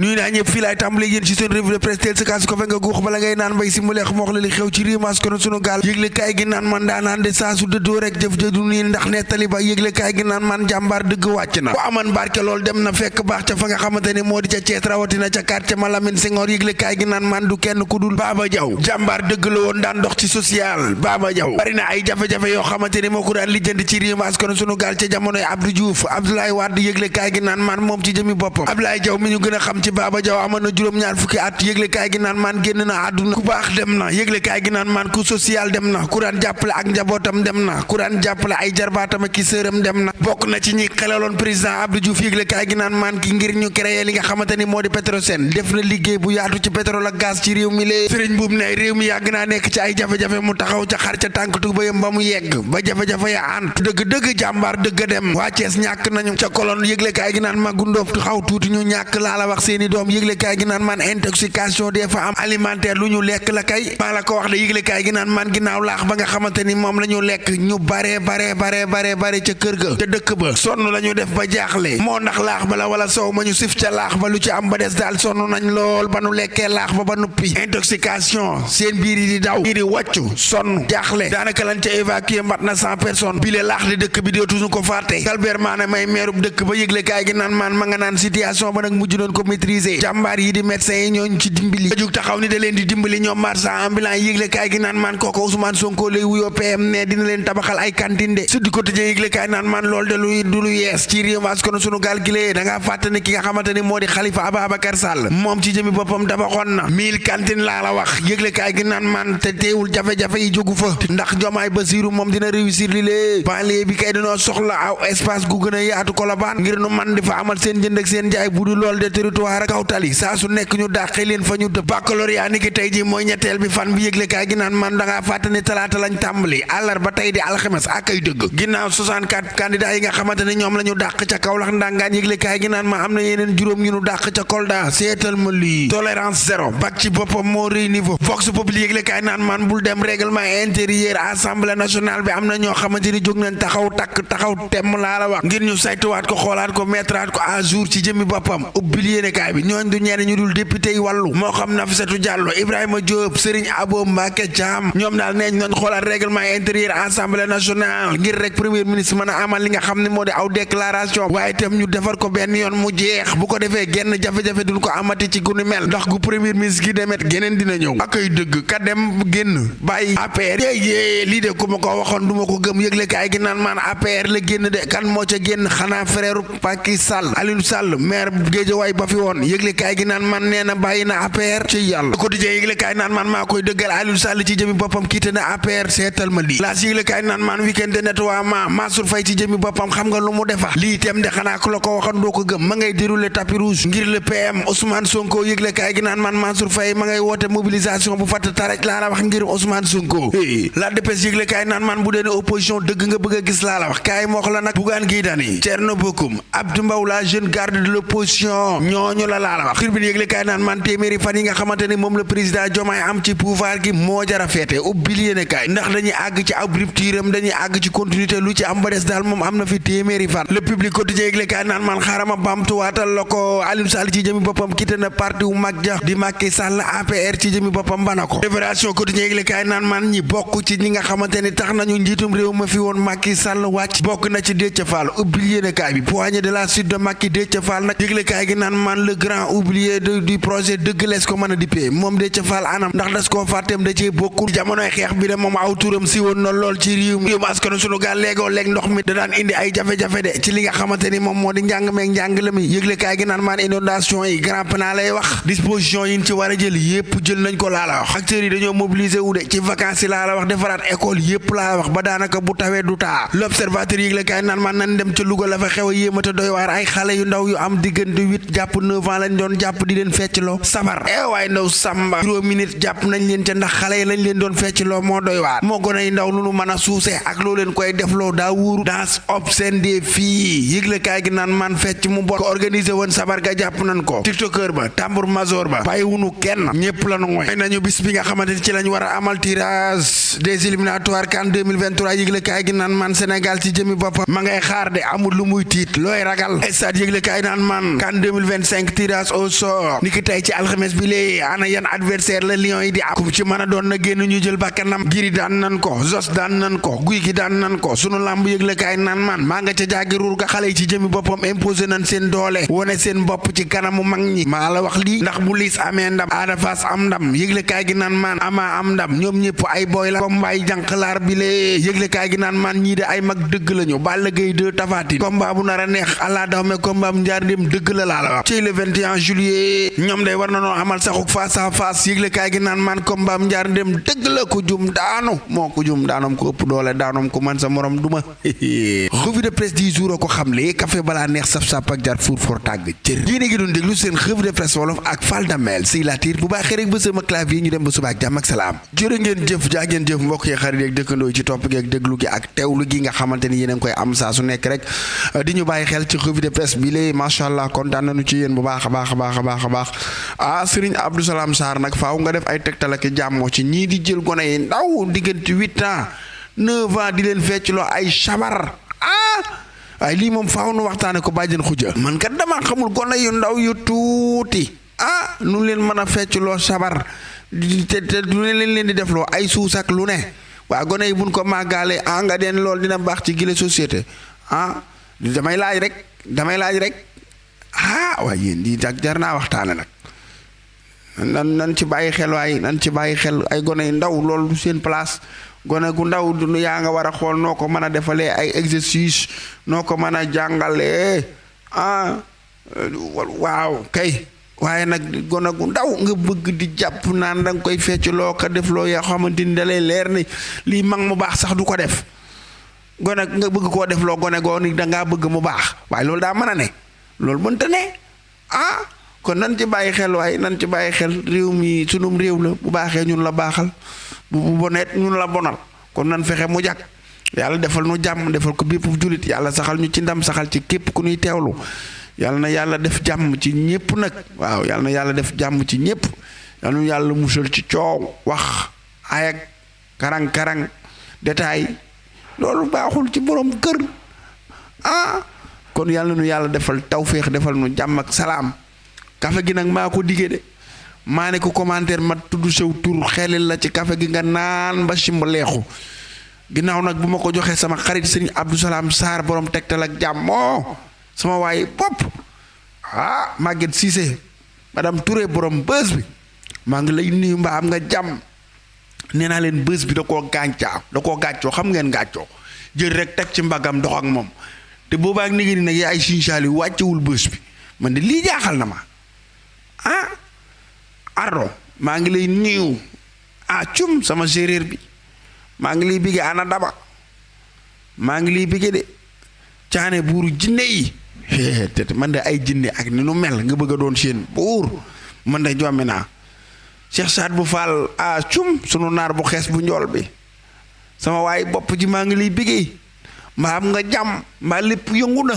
nuy naa ñëpp fii laay tàmbale yéen ci seen revue de presse teel sa kaas ko fe nga guux bala ngay naan mbay si mu leex moox la li xew ci réew mas kono sunu gaal yëgle kaay gi naan man daanaan de saa su dëddoo rek jëf jëdu nii ndax nettali ba yëgle kaay gi naan man jàmbaar dëgg wàcc na ku aman barke lool dem na fekk baax ca fa nga xamante ne moo di ca Cees rawatina ca quartier Malamine Senghor yëgle kaay gi naan man du kenn ku dul Baba Diaw jàmbaar dëgg la woon daan dox ci social Baba Diaw bari na ay jafe-jafe yoo xamante ne moo ko daan lijjanti ci réew mas kono sunu gaal ca jamonoy Abdou Diouf Abdoulaye Wade yëgle kaay gi naan man moom ci jëmi boppam Abdoulaye Diaw mi ñu gën a xam ci Baba Diaw juróom-ñaar fukki at yëgle kaay gi naan maan génn na àdduna ku baax dem na yëgle kaay gi naan maan ku social dem na ku daan jàppale ak njabootam dem na ku daan jàppale ay jarbaatam ak ki sëram dem na bokk na ci ñi xelaloon président Abdou Diouf yëgle kaay gi naan maan ki ngir ñu créer li nga xamante ni moo di Petrosen def na liggéey bu yaatu ci pétrole ak gaz ci réew mi lee sëriñ buub ne réew mi yàgg naa nekk ci ay jafe-jafe mu taxaw ca xar ca tànk tubayam ba mu yegg ba jafe-jafe ya ànd dëgg-dëgg jàmbaar dëgg dem waa Cees ñàkk nañu ca kolon yëgle kaay gi naan magundoof xaw tuuti ñu ñàkk laa la wax seeni doom yëgle kaay gi naan man intoxication des femmes alimentaire lu ñu lekk la kay maa la ko wax de yëgle kaay gi naan man ginnaaw laax ba nga xamante ni moom la ñu lekk ñu bare ca kër ga ca dëkk ba sonn la ñu def ba jaaxle moo ndax laax ba la wala sow ma ñu sif ca laax ba lu ci am ba des daal sonn nañ lool ba nu lekkee laax ba nuppi intoxication seen biir yi di daw biir yi wàccu sonn jaaxle daanaka lañ ca évacuer mat na 100 personnes bile laax di dëkk bi dootuñu ko fàtte Albert Mané may meerub dëkk ba yëgle kaay gi naan man ma nga naan situation ba nag mujj doon ko maîtriser jàmbaar yi di médecin yi ñooñu ci dimbali jug taxaw ni da leen di dimbali ñoom marchand ambulant yëgle kaay gi naan man kooko Ousmane Sonko lay wuyoo PM ne dina leen tabaxal ay cantine de Sud Quotidien yëgle kaay naan man lool de du lu yees ci réew mi kono sunu gaal gi lee da ngaa fàtte ne ki nga xamante ni moo di Khalifa Ababacar Sall moom ci jëmi boppam tabaxoon na 1000 cantine laa la wax yëgle kaay gi naan man te teewul jafe-jafe yi jógu fa ndax Diomaye Bassirou moom dina réussir li lee banlieue bi kay dañoo soxla aw espace gu gën a yaatu Colobane ngir nu man di fa amal seen jënd ak seen jaay bu du lool de territoire ak kaw tali saa su nekk ñu dàqe leen fa ñu dëpp baccalauréat ni ki tey ji mooy ñetteel bi fan bi yëgle kaay gi naan man dangaa fàtte ne talaata lañ tàmbali àllarba tey di alxames ak ay dëgg ginnaaw 64 candidats yi nga xamante ne ñoom la ñu dàq ca Kaolack ndangaan yëgle kaay gi naan ma am na yeneen juróom ñu dàq ca Kolda seetal ma lii tolérance zéro bac ci boppam moo rëy niveau vox populi yëgle kaay naan man bul dem règlement intérieur assemblée nationale bi am na ñoo xamante ni jóg nañ taxaw temm laa la wax ngir ñu saytuwaat ko xoolaat ko mettraat ko à jour ci jëmmi boppam ubbil yéene kaay bi ñooñ du ñenn ñu dul député yi wàllu moo xam Nafissatou Diallo Ibrahima Diop Serigne Abo Mbacké Thiam ñoom daal neeñ nañ xoolaat règlement intérieur assemblée nationale ngir rek premier ministre mën a amal li nga xam ne moo di aw déclaration waaye itam ñu defar ko benn yoon mu jeex bu ko defee genn jafe-jafe duñ ko amati ci gunu mel ndax gu premier ministre gi demet geneen dina ñëw ak ay dëgg ka dem génn bàyyi APR yéey lii de ku ma ko waxoon du ma ko gëm yëgle kaay gi naan maan APR la génn de kan moo ca génn xanaa frère Macky Sall Aliou Sall maire Guédiawaye ba fi woon yëgle kaay gi naan man nee na bàyyi na APR ci yàlla quotidien yëgle kaay naan man maa koy dëggal Aliou Sall ci jëmi boppam kiite na APR seetal ma lii laas yëgle kaay naan man week-end de nettoiement Mansour Faye ci jëmi boppam xam nga lu mu defa lii itam de xanaa ku la ko waxoon doo ko gëm ma ngay dérouler tapis rouge ngir le PM Ousmane Sonko yëgle kaay gi naan man Mansour Faye ma ngay woote mobilisation bu fatt taraj laa la wax ngir Ousmane Sonko la dépêche yëgle kaay naan man bu dee ne opposition dëgg nga bëgg a gis laa la wax kaay moo wax la nag Bougane Gueye Dany Thierno Bocoum Abdou Mbow la jeune garde de l'opposition ñooñu la laa la wax tribune yëgle kaay naan man téeméeri fan yi nga xamante ni moom le président Diomaye am ci pouvoir gi moo jara feete ubbil yéene kaay ndax dañuy àgg ci ab rupture am dañuy àgg ci continuité lu ci am ba des daal moom am na fi téeméeri fan le public quotidien yëgle kaay naan man xaarama bamtuwaatal la ko Aliou Sall ci jëmi boppam quitté na parti wu mag ja di Macky Sall APR ci jëmi boppam bana ko libération quotidien yëgle kaay naan man ñi bokk ci ñi nga xamante ni tax nañu njiitum réew ma fi woon Macky Sall wàcc bokk na ci Déthié Fall ubbil yéene kaay bi poignée de la suite de Macky Déthié Fall nag yëgle kaay gi naan man le grand oublié du projet dëgg lees ko mën a dippee moom Déthié Fall anam ndax das koo fàtteem da cee bokkul jamonoy xeex bi de moom aw turam si woon na lool ci réew mi askanu sunu gaal léegoo léeg ndox mi da daan indi ay jafe-jafe de ci li nga xamante ni moom moo di njàng meeg njàngale mi yëgle kaay gi naan maan inondation yi grand pénal lay wax disposition yi ñu ci war a jël yépp jël nañ ko laa la wax acteurs yi dañoo mobiliser wu de ci vacances yi laa la wax defaraat école yépp laa la wax ba daanaka bu tawee du taa l'observateur yëgle kaay naan maan nan dem ca Louga la fa xew a yéemata doy waar ay xale yu ndaw yu am diggante 8 jàpp 9 ans lañ doon jàpp di leen feccloo sabar waaye ndaw samba juróomi nit jàpp nañ leen ca ndax xale yi lañ leen doon feccloo moo doy waar moo gën ay ndaw nu nu mën a suuse ak loo leen koy defloo daa wuuru danse obscène des filles yëgle kaay gi naan man fecc mu bon ko organisé woon sabar ga jàpp nañ ko tiktokeur ba tambour major ba bàyyi wunu kenn ñépp la nu mooy nañu bis bi nga xamante ni ci lañ war a amal tirage des éliminatoires CAN 2023 yëgle kaay gi naan man Sénégal ci jëmi boppam ma ngay xaar de amul lu muy tiit looy ragal stade yëgle kaay naan man CAN 2025 5 tirage au sort niki tey ci alxames bi lee ana yan adversaire la Lions yi di am ku ci mën a doon na génn ñu jël bakkanam Gris daan nan ko Zos daan nan ko Guy gi daan nan ko sunu lamb yëglekaay naan man maa nga ca jaagi ruur ga xale yi ci jëmi boppam imposé nañ seen doole wone seen bopp ci kanamu mag ñi maa la wax lii ndax bu liis amee ndam Ada Fass am ndam yëglekaay gi naan man Ama am ndam ñoom ñëpp ay boy la combat yi jànqlaar bi lee yëglekaay gi naan man ñii de ay mag dëgg lañu Balla Gaye 2 Tapha Tine combat bu nar a neex allah daw me combat bu njaar dem dëgg la laa la wax ci le 21 juillet ñoom day war na noo amal saxuk face à face yëglekaay gi naan man combat bu njaar dem dëgg la ko jum daanu moo ko jum daanoom ko ëpp doole daanoom ko man sa morom duma revue de presse du jour a ko xamle café balaa neex saf-sap ak jar fuur for tàgg cër yéen a ngi doon déglu seen revue de presse wolof ak Fall Damel si la tiir bu baaxee rek ba sama clavier ñu dem ba suba ak jàmm ak salaam jërë ngeen jëf jaa ngeen jëf mbokk yi xarit yeeg dëkkandoo ci topp gi ak déglu gi ak teewlu gi nga xamante ni yéen a ngi koy am saa su nekk rek di ñu bàyyi xel ci revue de presse bi lée macha allah kontaan nañu ci yéen bu baax a baax a baax a baax a baax ah Serigne Abdou Salam Sarr nag faaw nga def ay tegtal ak jàmmoo ci ñii di jël gone yi ndaw diggante 8 ans 9 ans di leen feccloo ay sabar waaye lii moom faaw nu waxtaane ko bàjjen xuja man kat dama xamul gone yu ndaw yu tuuti nu leen mën a feccloo sabar te du leen di defloo ay suus ak lu ne waa gone yi buñ ko màggaale nga den lool dina baax ci gile société damay laaj rek waaye yéen di jar naa waxtaane nag nan ci bàyyi xel waaye nan ci bàyyi xel ay gone yu ndaw loolu du seen place gone gu ndaw du yaa nga war a xool noo ko mën a defalee ay exercice noo ko mën a jàngalee waaw kay waaye nag gone gu ndaw nga bëgg di jàpp naan da nga koy fecc loo ko def loo yoo xamante ni da lay leer ni lii mag mu baax sax du ko def gone nga bëgg koo def loo gone goo ni da ngaa bëgg mu baax waaye loolu daa mën a ne loolu mënta ne kon nan ci bàyyi xel waaye nan ci bàyyi xel réew mi sunum réew la bu baaxee ñun la baaxal bu boneet ñun la bonal kon nan fexe mu jàkk yàlla defal nu jàmm defal ko bépp jullit yàlla saxal ñu ci ndam saxal ci képp ku ñuy teewlu yàlla na yàlla def jàmm ci ñépp nag waaw yàlla na yàlla def jàmm ci ñépp yàlla nu yàlla musal ci coow wax ayak karang-karang détail loolu baaxul ci borom kër kon yàlla nu yàlla defal tawféex defal nu jàmm ak salaam kafe gi nag maa ko diggee de maa ne ko commentaire ma tudd sew tur xelil la ci kafe gi nga naan ba simba leexu ginnaaw nag bu ma ko joxee sama xarit sëñ Abdou Salam Sarr borom tegtal ak jàmmoo sama waaye bopp Maguette Cissé madame Touré borom bës bi maa ngi lay nuyu mbaa am nga jàmm nee naa leen bës bi da koo gàccoo xam ngeen gàccoo jël rek teg ci mbagam dox ak moom te boobaak ni ngi nag yaa ay sinsaal yu wàccewul bës bi man de lii jaaxal na ma ardo maa ngi lay nuyu cum sama séeréer bi maa ngi lay bigge ana daba maa ngi lay bigge de caane buuru jinne yi te man de ay jinne ak ni nu mel nga bëgg a doon seen buur man de jommi naa Cheikh Saad bu Fall cum sunu naar bu xees bu njool bi sama waaye bopp ji maa ngi lay bigge mbaa am nga jàmm mbaa lépp yëngu na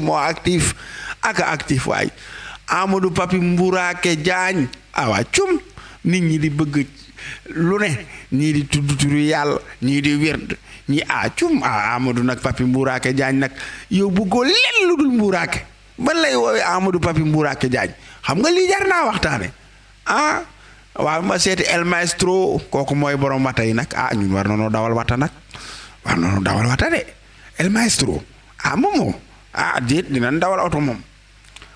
moo actif ak actif waay Amadou Papi Mbourake Diagne waa cum nit ñi di bëgg lu ne ñii di tudd turu yàlla ñii di wird ñi cum Amadou nag Papi Mbourake Diagne nag yow bëggoo len lu dul Mbourake ban lay woowee Amadou Papi Mbourake Diagne xam nga lii jar naa waxtaane waaw ma seeti El Maestro kooku mooy borom wata yi nag ñun war nañoo dawal wata nag war nañoo dawal wata de El Maestro moom déet dinañ dawal oto moom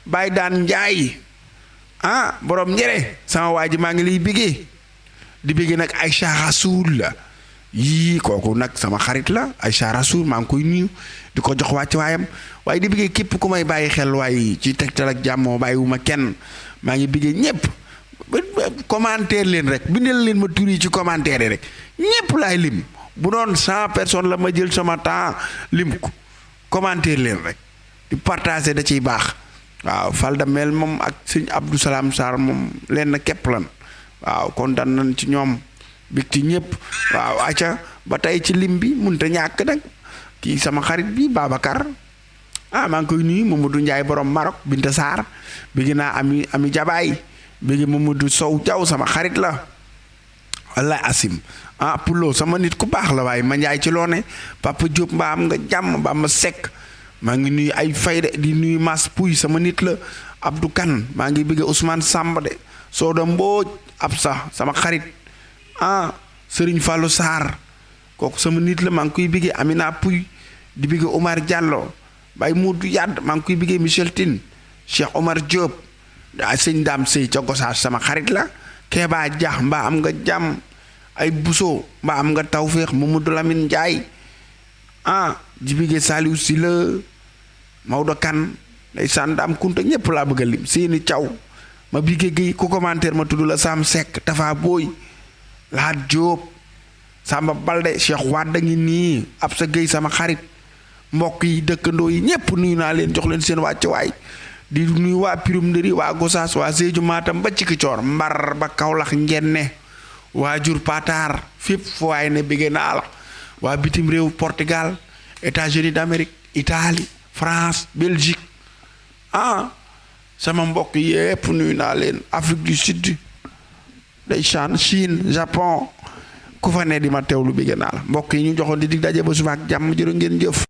Baye Daan Njaay borom njëre sama waa ji maa ngi liy biggee di biggee nag Aïcha Rasoul la yii kooku nag sama xarit la Aïcha Rasoul maa ngi koy nuyu di ko jox wàcc waayam waaye di biggee képp ku may bàyyi xel waaye ci tegtal ak jàmmoo bàyyiwuma kenn maa ngi biggee ñépp commentaire leen rek bindal leen ma tur yi ci commentaire yi rek ñépp laay lim bu doon 100 personnes la ma jël sama temps lim ko commentaire leen rek di partager da ciy baax waaw Fall Damel moom ak sëñ Abdou Salam Sarr moom leen képp lan waaw kontaan nañ ci ñoom big ci ñëpp waaw acca ba tey ci lim bi mënta ñàkk nag kii sama xarit bi Babacar maa ngi koy nuyu Mamadou Ndiaye borom Maroc Binta Sarr bi gi naa ami jabaay bi gi Mamadou Sow Diaw sama xarit la wallaay asim Pulo sama nit ku baax la waaye ma Ndiaye ci loone Papa Diop mbaa am nga jàmm mbaa ma sekk maa ngi nuyu ay fayde di nuyu Mas Pouy sama nit la Abdou Kane maa ngi bëgg Ousmane Samba de Sooda Mbooj Absa sama xarit Serigne Fallou Sarr kooku sama nit la maa ngi koy bëgg Amina Pouy di bëgg Omar Diallo Baye Modou Yadd maa ngi koy bëgg Michel Tine Cheikh Omar Diop sëñ Dame Sey ca Gossas sama xarit la Keba Dia mbaa am nga jàmm ay Bousso mbaa am nga tawféex Mamadou Lamine Ndiaye di bëgg Saliou Sylla Maodo Kane ndeysaan Dame Kunta ñëpp laa bëgg a lim Seeni Thiaw ma bëgg gi ku commentaire ma tudd la Sam Seck Tafa Boy Laat Diop Samba Balde Cheikh Wade ngi nii Absa Gueye sama xarit mbokk yi dëkkandoo yi ñëpp nuyu naa leen jox leen seen wàccuwaay di nuyu waa Pirum Ndëri waa Gossas waa Sédhiou Matam ba ci Kicoor Mbar ba Kaolack Njenne waa Jur Patar fépp fu waay ne bëgg naa la waa bitim réew Portugal États-Unis d'Amérique Italie France Belgique sama mbokk yépp nuyu naa leen Afrique du Sud ndeysaan Chine Japon ku fa ne di ma teewlu bëgg naa la mbokk yi ñu joxoon di dig daje ba suba ak jàmm jërë ngeen jëf